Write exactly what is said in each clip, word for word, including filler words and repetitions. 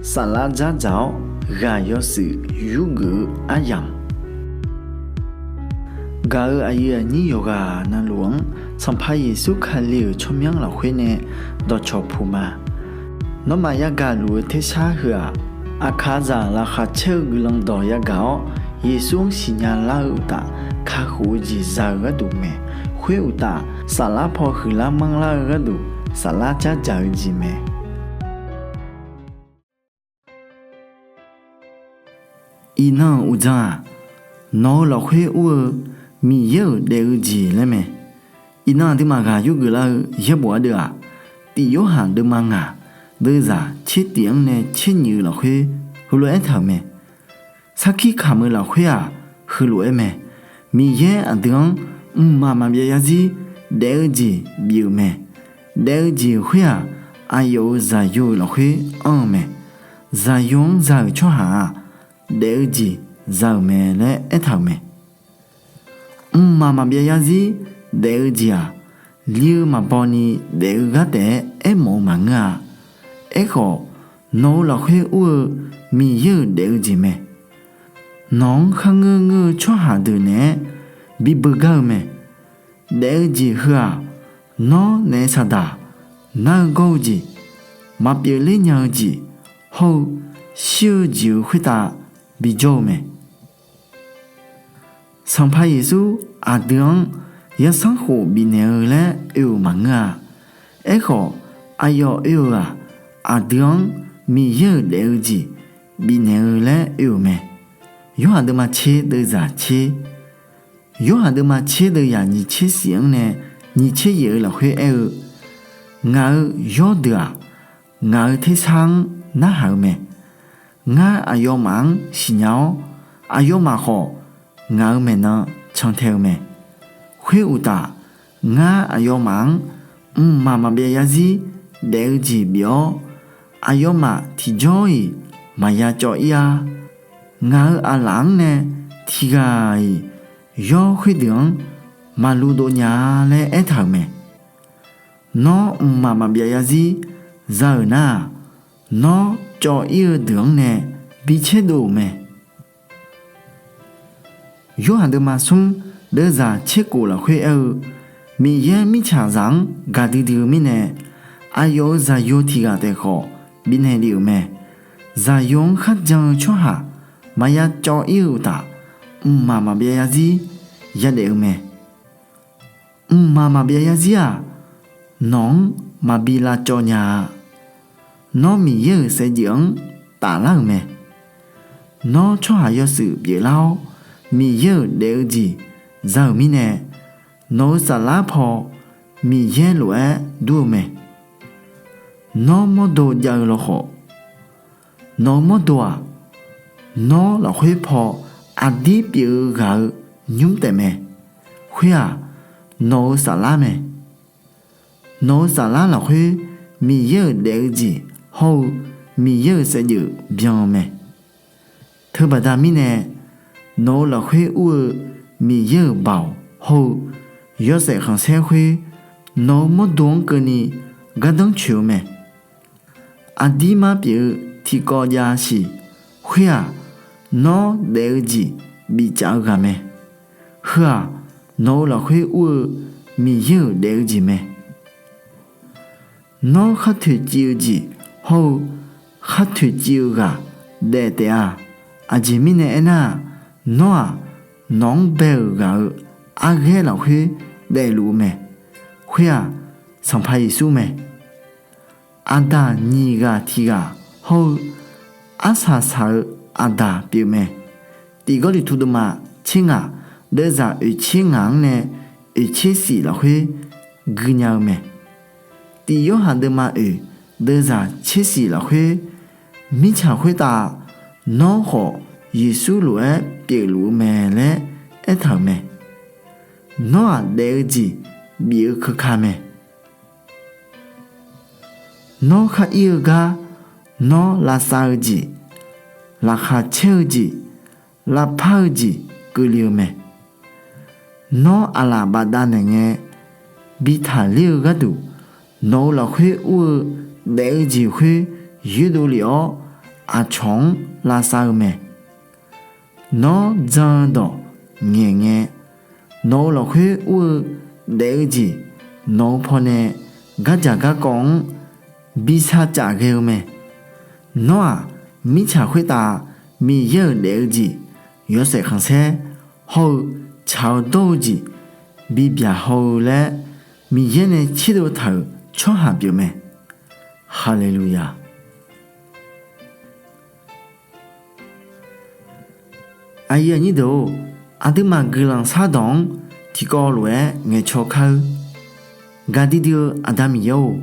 Saflar dzardzaq-awr ghaq yawshuif yurgeuf-eu aryamq, gaq-euq aqyuif aqnyir yawqghaq navluf-anr Sanqpaq Yeqsur Kali-euq tsawrmyanr lafkhoer nae dawqcawq puq ma. Nawmaf yagaq luf-eu tersar heu-aq, aqkaqzaq laqkhaq caer-eu guiqlanq dawq yagaq-awr, Yeqsur-anr siqnya lar-eu uqtaf, kakhof-eu jeq za-eu gharduq mae. Khoer uqtaf, saflar paw huiqlar manrlar-eu gharduq, saflar dzardzaq-eu jeq mae. Iqnan-euq uqdzan-aq, nawq-eu lafkhoer ur-eu Miqyaer-euq daef-eu jeq laer mae. Iqnan aqduimaf ghaq yurgeuf lar-eu yaerbof ardeuv-aq, Tif Yorhaq deuvma ngaq, deuvzaq tser tif-anr nae tser nyif-eu lafkhoer heulof-aer aertaq-euq mae. Sarkir kamq-eu lafkhoer-aq, heulof-aer mae. Miqyaer aqdui-anr mqmaq maqbyav yarzir daef-eu jeq bif-euq mae. Daef-eu jeq khoer-aq, aqyawf-euq Zaqyo-euq lafkhoer anr-eu mae. Zaqyo-anr za-euq tsawrhaq-aq, daef-eu jeq za-euq mae laer aertaq-euq mae. Mqmaq maqbyav yarzir daef-eu jeq-aq, li-eu maqbaw ni daef-eu gar taef-aer aermawf-eu maqngeur-a. Aerkhawf, nawq-eu lafkhoer ur-eu Miqyaer-euq daef-eu jeq mae. Nawq-anr kharngeur ngeur-eu tsawrhaq deuq naeq-aer bibeugar-eu mae. Daef-eu jeq heu-aq, nawr naef saqdaq nar-eu gawr-eu jeq, maqpyeuf ler nya-eu jeq hawr-eu shir-eu jeq-euq khoertav bijawr-eu mae. Sanqpaq Yeqsur aqdui-anr yawsanr khof bifnaeq-eu laer oe-euq maqngeur-a. Aerkhawf, aqyawf oe-euq-aq, aqdui-anr Miqyaer-euq daef-eu jeq bifnaeq-eu laer oe-euq mae. Yorhaq deuvma tser deuvzaq tser, Yorhaq deuvma tser deuvzaq nyiq tser shif-anr nae nyiq tser yaef-eu lafkhoer aer-eu, Ngaq-euq yawrdeuq-aq, ngaq-euq tersar-anr narhaq-eu mae. Ngar aqyawfmaf-anr siqnya-awr, aqyawfmaf khawf ngaq-euq maeqnan cantae-eu mae. Khoer uqtaf, ngar aqyawfmaf-anr mqmaq maqbyav yarzir daef-eu jeq bif-awr, aqyawfmaf tiqjawr-iq maqya cawv-ir-ar. Ngaq-euq aqlaf-anr nae tiqghaq-iq yawr khoerdeuq-anr maqlu dov nya-a laer aertaq-euq mae. Nawr mqmaq maqbyav yarzir za-euq nar-aq, nawr cawv-ir-eu deuq-anr nae bi caerdov-euq mae. Yorhaq deuvma smr deuvzaq tser khof lafkhoer aer-eu, Miqyaer mirtsaqzaq-anr gaqdui dui-eu mirnae, aqyawf-euq Zaqyo tiqghaq taef khawf bifnaeq lef-euq mae. Zaqyo-anr kharjan-eu tsawrhaq maqya cawv-ir-eu uqtaf, mqmaq maqbyav yarzir yadaef-eu mae. Mqmaq maqbyav yarzir-aq, nawq-anr maqbi lavcawv nya-a. Nawr Miqyaer-euq saevdzeuf-anr taflar-euq mae. Nawr tsawrhaq yawshuif pyeuflar-awr, Miqyaer-euq daef-eu jeq za-euq mirnae, nawq-eu saflar paw Miqyaer lof-aer dur-eu mae. Nawr mawrdo jav-eu lawkhawf, nawq-eu mawrdo-aq, nawr lafkhoer paw aqdir pyeuf-eu ghaq-eu nymr taef mae. Khoer-aq, nawq-eu saflar mae. Nawq-eu saflar lafkhoer Miqyaer-euq daef-eu jeq hawr-eu Miqyaer-euq saevdzeuf byan-eu mae. Teubaqda mirnae, nawq-eu lafkhoer ur-eu Miqyaer-euq baoq hawr-eu yawshaef khanqsaer khoer, nawq-eu mawrdo-anr keuvni gardanr coeq-eu mae. Aqdirmar pyeuf-eu tiqkawv jav siq. Khoer-aq, nawr daef-eu jeq bifcaf-eu ghaq mae. Heu-aq, nawq-eu lafkhoer ur-eu Miqyaer-euq daef-eu jeq mae. Nawr khar toeqciv-eu jeq hawr-eu khar toeqciv-eu ghaq daef taef-a. Aqjeq mirnae aernar-aq, nawr-aq, nawq-anr bae-euq ghaq-eu arghaer lafkhoer daefluf-eu mae. Khoer-aq, Sanqpaq Yeqsur mae. Aqdaq nyiq ghaq tiq ghaq hawr-eu arsaq saq-eu Aqdaq pyeufmae. Tiq Gawrliqtu deuvma tser ngaq deuvzaq oeq tser ngaq-anr nae oeq tser shif lafkhoer guinya-eu mae. Tiq Yorhaq deuvma oeq deuvzaq tser shif lafkhoer, mirtsaq khoertav nawr khawf Yeqsur lof-aer pyeufluf-eu mae laer aertaq-euq mae. Nawr-aq daef-eu jeq bif-eu keuka mae. Nawr khar ir-eu gar, nawr lavsav-eu jeq, laqkhaq caer-eu jeq, lavpar-eu jeq keuvle-eu mae. Nawr aqlaf bafdav naeqngae bi taqler-eu gharduq, nawq-eu lafkhoer ur-eu daef-eu jeq khoer yoerdov lef-awr, aqcawq-anr lavsav-eu mae. Nawr jan-eu dawq ngaeqngae, nawq-eu lafkhoer ur-eu daef-eu jeq nawq-eu pawnae gardzaq garkawv-anr bi sar caf ghae-eu mae. Nawr-aq, mirtsaq khoertav Miqyaer-euq daef-eu jeq yawshaef khanqsaer hawr-eu tsaq-eu dawr-eu jeq bi byaqhaw-eu laer Miqyaer nae tserdov taq-euq tsawrhaq pyeufmae. Haleluya! Aqyuif aqnyir deuq-or, aqduimaf guiqlanq shardawq-anr tiqkawv lof-aer ngaeqcaw kar-eur. Gaqdui dui-eu Aqda Miqyaer-or,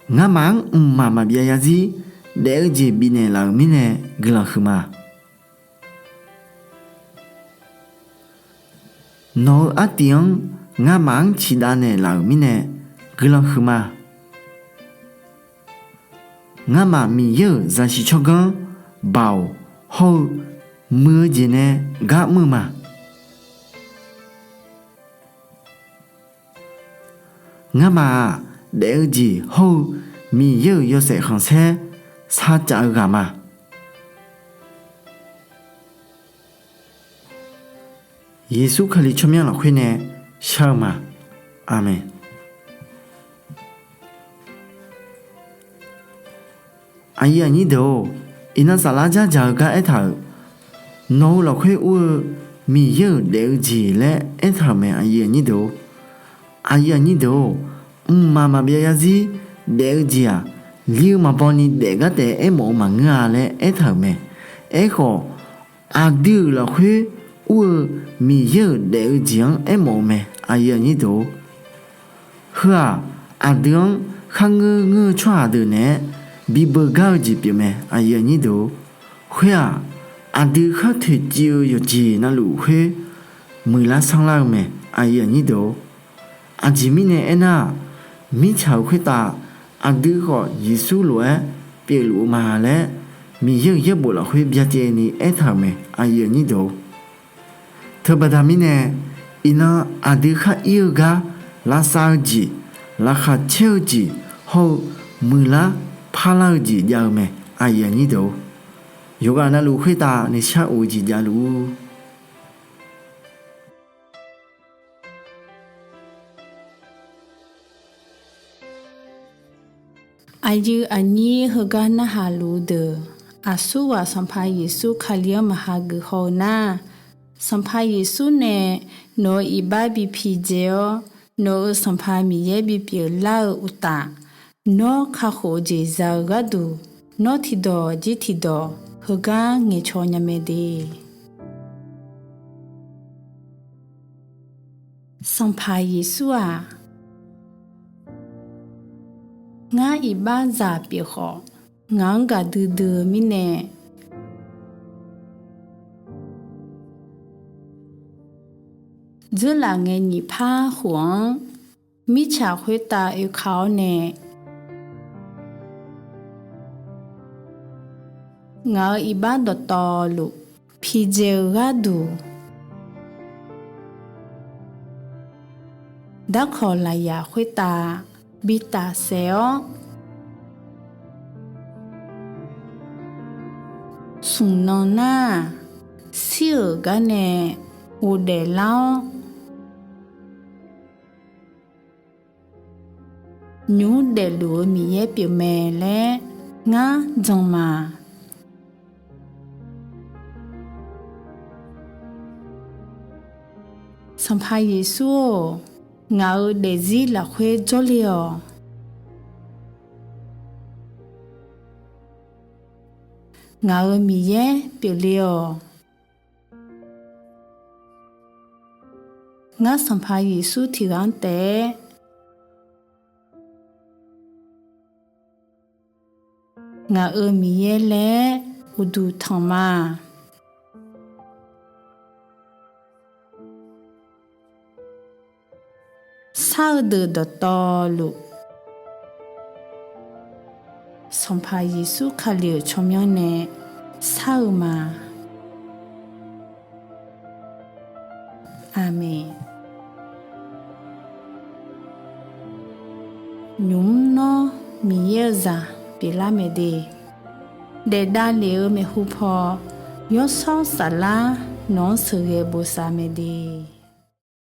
ngamaf-anr mqmaq maqbyav yarzir daef-eu jeq bifnaeq laf-euq mirnae guiqlanq huiqma. Nawq-eu artiv-anr ngamaf-anr ciqdav naeqlaf-euq mirnae guiqlanq huiqma. Ngamaf Miqyaer-euq zaqsiq tsawrganr Baoq hawr-eu muiq-eu jeq nae gar mr-eu ma. Ngamaf-aq, daef-eu jeq hawr-eu Miqyaer-euq yawshaef khanqsaer sar caf-eu ghaq ma. Yeqsur Kali tsawrmyanr lafkhoer nae shar-eu ma. Aqmeq. Aqyuif aqnyir deuq-or, iqnan saflar dzardzaq-eu gar aertaq-euq, nawq-eu lafkhoer ur-eu Miqyaer-euq daef-eu jeq laer aertaq-euq mae. Aqyuif aqnyir deuq-or, aqyuif aqnyir deuq-or, mqmaq maqbyav yarzir daef-eu jeq-aq, li-eu maqbaw ni daef gar taef aermawf-eu maqngeur-a laer aertaq-euq mae. Aerkhawf, aqdui-euq lafkhoer ur-eu Miqyaer-euq daef-eu jeq-anr aermawf-eu mae. Aqyuif aqnyir deuq-or, heu-aq, aqdui-anr kharngeur ngeur-eu tsawrhaq deuq naeq-aer bibeu gar-eu jeq pyeufmae. Aqyuif aqnyir deuq-or, khoer-aq, aqdui khar toeqciv-eu yawqjeq navluf khoer muiqlar sanrlar-eu mae. Aqyuif aqnyir deuq-or, aqjeq mirnae aernar-aq, mirtsaq-euq khoertav aqdui khawf Yeqsur lof-aer pyeufluf-eu ma laer Miqyaer-euq yaerbof lafkhoer byacaevni aertaq-euq mae. Aqyuif aqnyir deuq-or, teubaqda mirnae, iqnan aqdui khar ir-eu gar lavsav-eu jeq, laqkhaq caer-eu jeq hawr-eu muiqlar parlar-eu jeq jav-eu mae. Aqyuif aqnyir deuq-or, yawqghaq navluf khoertav nuishar of-eu jeq javluf-ur. Aqyuif aqnyir heugar narhaq luf-eu deuq, aqsurghaq Sanqpaq Yeqsur Kali-anr maqha geuf haw-eu nar, Sanqpaq Yeqsur nae nawq-euq iqbax bi pidzae-awr, nawq-euq Sanqpaq Miqyaer bipyeuf lar-eu uqtaf, nawr kakhof-eu jeq za-eu gharduq, nawr tiqdawq jir tiqdawq heugar ngaeqcaw nya mae de. Sanqpaq Yeqsur-aq, ngar iqbaxzaq pyeuf khawf, ngaq-anr gaqdui dui-eu mirnae, dzeurlaf ngae nyiq par khof-anr mirtsaq khoertav oeka-awr nae, ngaq-euq iqbax dawqtawvluf pidzae-eu gharduq, darkawq lafyaq khoertav bi tafsaef-awr, smq nan nar-aq, shir-euq gar nae ghofdaef lar-awr, nymq mr daefluf-eu Miqyaer pyeufmae laer ngar jan ma. Sanqpaq Yeqsur-or, ngaq-euq daefzir lafkhoer jawrle-awq. Ngaq-euq Miqyaer pyeufle-awq. Ngar Sanqpaq Yeqsur tiqghaq-anr taef-aer ngaq-euq Miqyaer laer uqduq tanq ma. Shar-eu deuq dawqtawvluf, Sanqpaq Yeqsur Kali-euq tsawrmyanr nae shar-eu ma. Aqmeq. Nymq mr nawr Miqyaer-eu zaq pyeuflar mae de. daef davlef-eu maeqhu paw, Yawshawr Saflar nawq-anr sheuqghae bosav mae de.